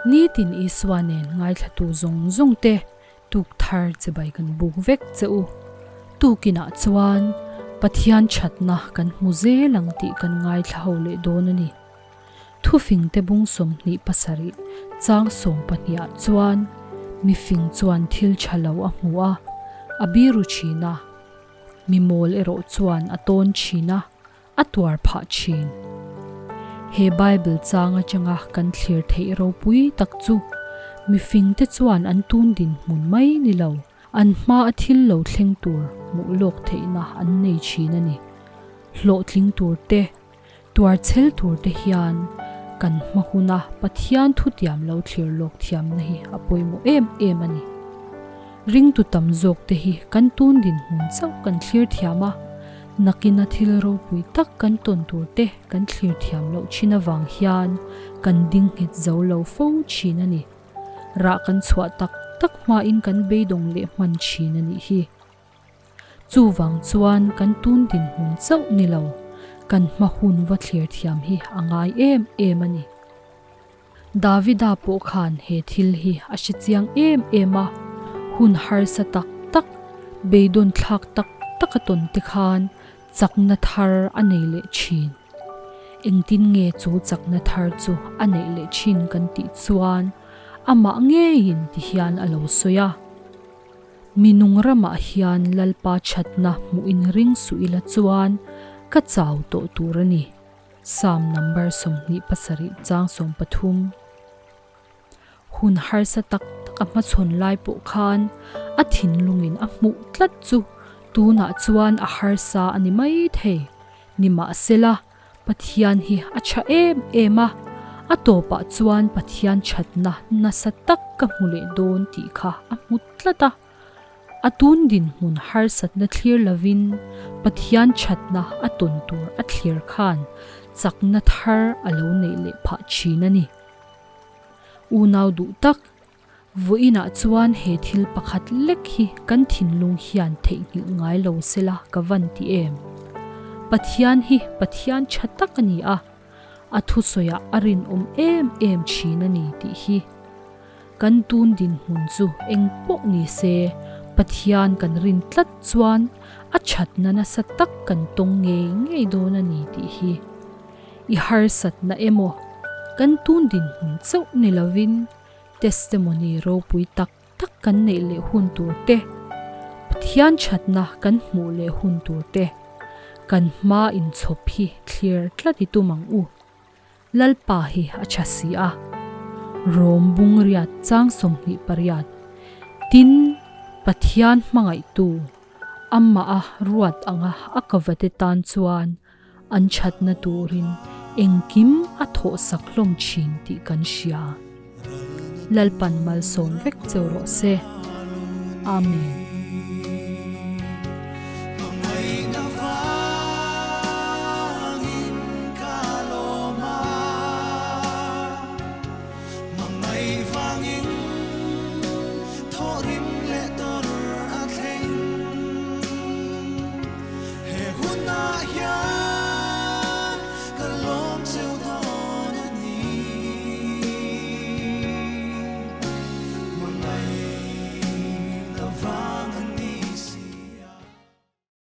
Nitin Isua nen ngaithlatu zawng zawng te tuk thar chibai kan buk vek che u. Tukinah chuan Pathian thatna kan hmu zel ang tih kan ngaithla ho leh dawn a ni. Thufingte bung 27 chang 12 ah chuan mifing chuan thil tha lo a hmu a, a biru thin a, mi mawl erawh chuan a tawn thin a, a tuar phah thin. He Bible chang atanga kan thlir theih ropui tak chu mifingte chuan an tun dinhmun mai ni lo, an hma a thil lo thleng tur hmuh lawk theihna an nei thin a ni. Hlawhtling tur te, tuar chhel tur te hian kan hma huna Pathian thutiam lo thlir lawk thiamna hi a pawimawh em em a ni. Ringtu tam zawk te hi kan tun dinhmun chauh kan thlir thiam a, Nakina thil ropui tak kan tawn tur te kan thlir thiam loh thin avang hian kan ding nghet zo lo fo thin a ni. Rah kan chhuah tak tak hmain kan beidawng leh hman thin a nih hi. Chuvang chuan kan tun dinhmun chauh ni lo, kan hma hun va thlir thiam hi a ngai em em a ni. Davida pawh khan he thil hi a hre chiang em em a, hun harsa tak tak, beidawn thlak tak tak a tawn te khan chakna thar a nei leh thin. Engtin nge chu chakna thar chu a neih leh thin kan tih chuan amah ngeiin ti hian a lo sawi a, Mi nung ramah hian Lalpa thatna hmuh in ring suh ila chuan ka chau tawh tur a ni. Psalm number 27 chang 13. Hun harsa tak tak a hmachhawn lai pawh khan a thinlungin a hmuh tlat chu tunah chuan a harsa a ni mai thei. Nimahsela, Pathian hi a tha em em a, a tawpah chuan Pathian thatna nasa tak ka hmu leh dawn tih kha a hmu tlat a. A tun dinhmun harsatna thlir lovin Pathian thatna a tawn tur a thlir khan chakna thar a lo neih leh phah thin a ni. Unau duh tak, vawiinah chuan he thil pakhat lek hi kan thinlung hian theihnghilh ngai lo sela ka van ti em? Pathian hi Pathian tha tak a ni a, a thusawiah a rinawm em em thin a ni tih hi. Kan tun dinhmun chu eng pawh ni se, Pathian kan rin tlat chuan a thatna nasa tak kan tawng ngei ngei dawn a ni tih hi i harsatna emaw kan tun dinhmun chauh ni lovin testimony ropui tak tak kan neih leh hun tur te, Pathian thatna kan hmuh leh hun tur te kan hma inchhawp hi thlir tlat i tum ang u. Lalpa hi a tha si a. Rom bung riat chang 28 Tin, Pathian hmangaihtu, amah a ruat anga a kavate tan chuan an thatna turin engkim a thawhsak hlawm thin tih kan hria. Lalpan malsawm vek cheu rawh se. Amen.